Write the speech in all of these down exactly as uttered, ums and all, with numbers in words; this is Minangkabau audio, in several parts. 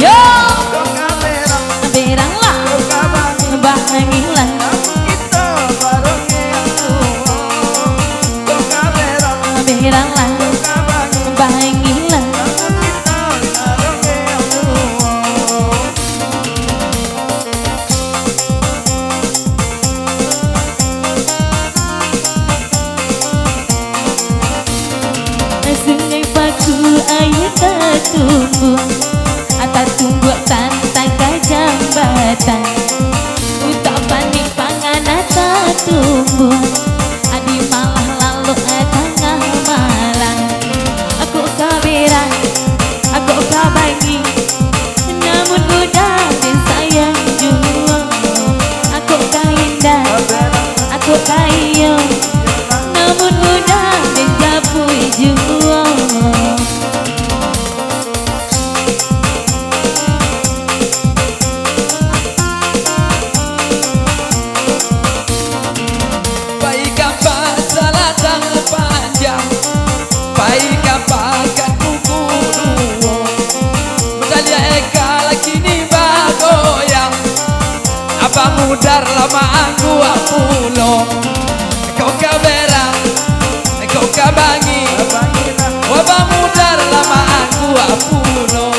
Yo, beranglah, bahangilah. Beranglah, bahangilah. Sungai Paku aia tatumbuah, tatumbuah tantang ka jambatan. Utak panik pangana tatumbuah, adi malah lalok tangah malam. Ako ka berang, ako ka bangih, namun udah den sayang juo. Ako ka indak, ako ka iyo, namun udah den japuik juo. Pai ka pasa ladang panjang, pai ka pakan buku duo. Mutaliak eka lakini bagoyang, Abah Mudar lah maangguak pulo. Kau ka berang, kau ka bangih, Abah Mudar lah maangguak pulo.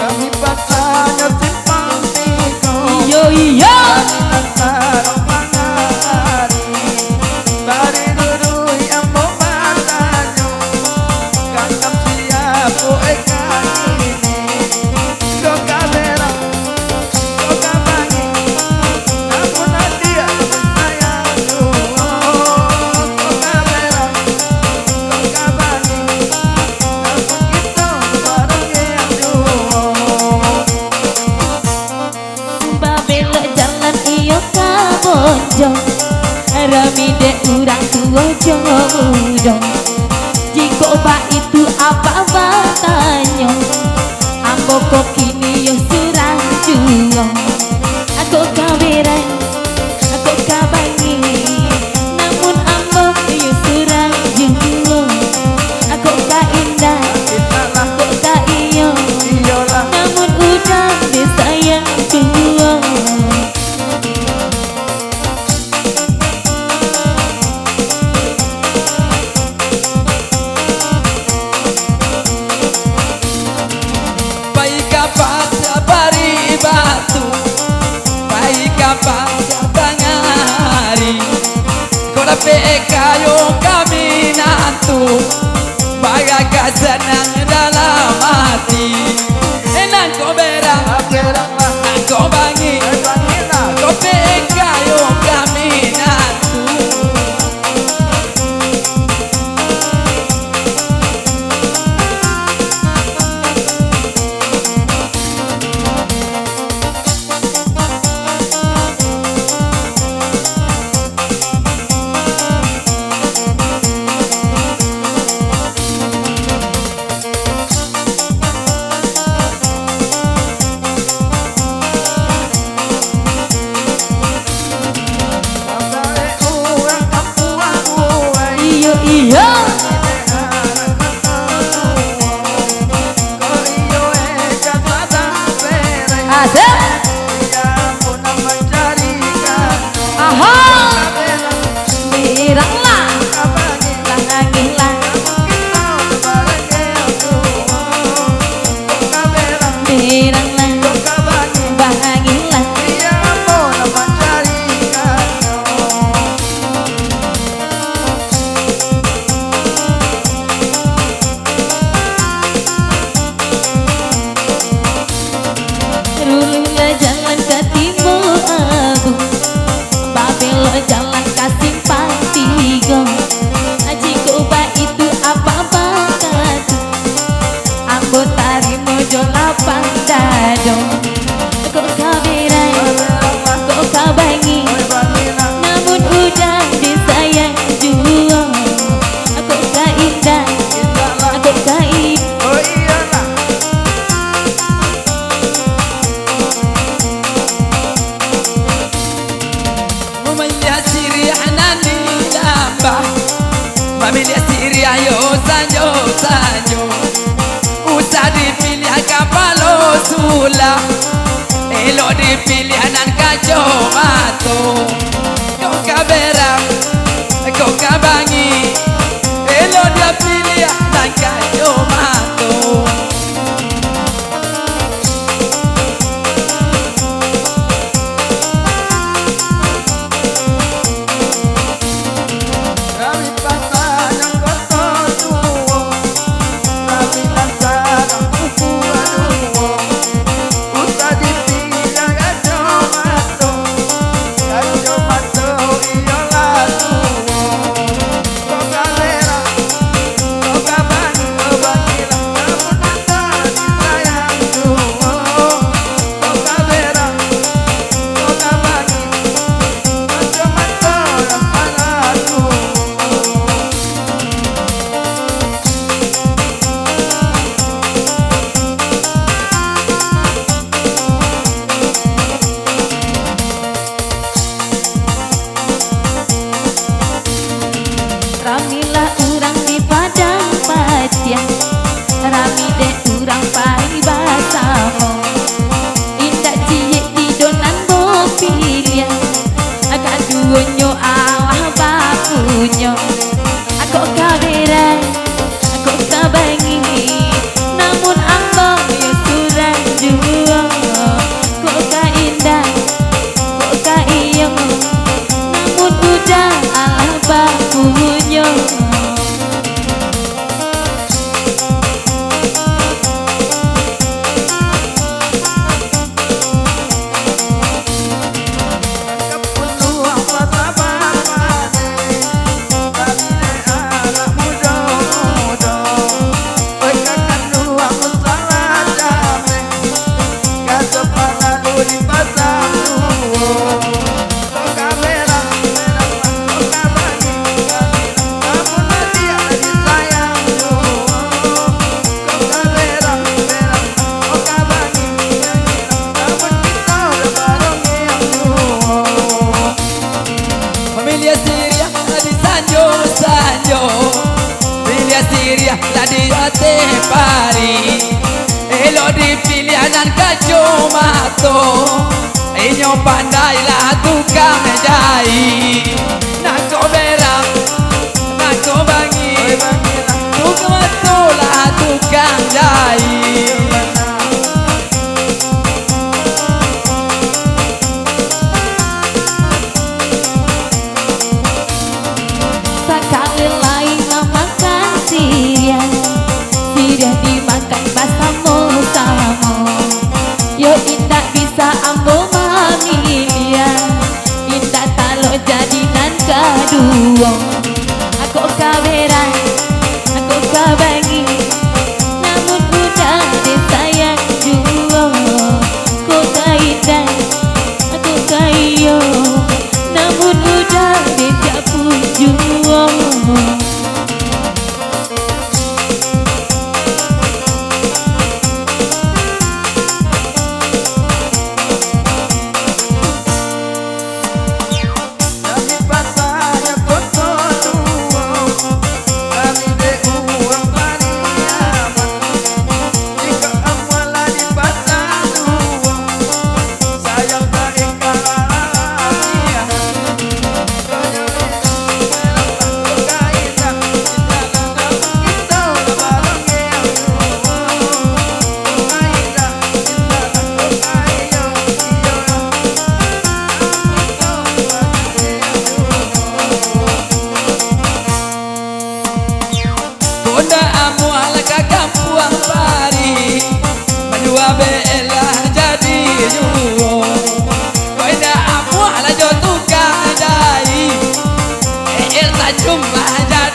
Kami pasanyo simpang tigo. Iyo, iyo. Kami nan tarang mangari. Bari duduih ambo batanyo. Gantam siapo eka kini? Kau ka berang, kau ka bangih, namun ati sayang juo. Kau ka berang, kau ka bangih, namun kito barang juo. Babelok jalan iyo ka bonjong, rami dek urang tuo jo mudo. Jikok baitu Abah batanyo, ambo ko kini yo surang juo. Ako ka berang, ako ka bangih, namun ambo yo surang juo. Ako ka indak, ako ka iyo, namun udah den sayang juo. Pai ka pasa Pari Batu, pai ka pasa tangah ari. Kau dapek kayo ka minantu, bagagah sanang dalam ati. Enak kau berang, kau bangih, kau pek kayo ka minantu. Iyo, iyo. Asik. Aha. Beranglah, bahangilah. Beranglah, bahangilah. Ruluihlah jalan ka Timbo Abu, babelok jalan ka Simpang Tigo. Jikok baitu Abah bakatu, ambo tarimo jo lapang dado. Kok ka berang, kok ka Lah, elok dipiliah nan kacomato. Kok ka berang, kok ka bangih, elok dipiliah nan kacomato. Rami pasang nan koto tuo, rami nan sadang kuku aduo, usah dipindah kacomato, kacomato iyolah tuo. Kok ka berang, kok ka bangih, kok bangihlah, namun asa disayang tuo. Kok ka berang, kok ka bangih, Ramilah urang di Padang Patiah, rami dek urang pai basamo. Indak ciek tido nan bapiliah, kaduonyo alah bapunyo. Kok ka berang, kok ka bangih, namun ambo yo surang juo. Kok ka indah, kok ka iyo, namun udah alah bapunyo. Mamiliah siriah lah di sanjo-sanjo, piliah siriah lah di ateh pari. Elok dipiliah nan kacomato, inyo pandailah tukang jahit. Nak kok berang, nak kok bangih, tukang matolah tukang jahit. Sakali lai mamakan siriah, siriah dimakan basamo-samo. Yo indak bisa ambo mamiliah, indak talok jadi nan kaduo. Kok ka berang, kok ka bangih, namun udah disayang juo. Kok ka indah, kok ka iyo, namun udah dijapun juo. Kok indak amuah lah ka kampuang pari, manuah belah jadi juo. Kok indak amuah lah jo tukang jahit, eer tajum lah jadi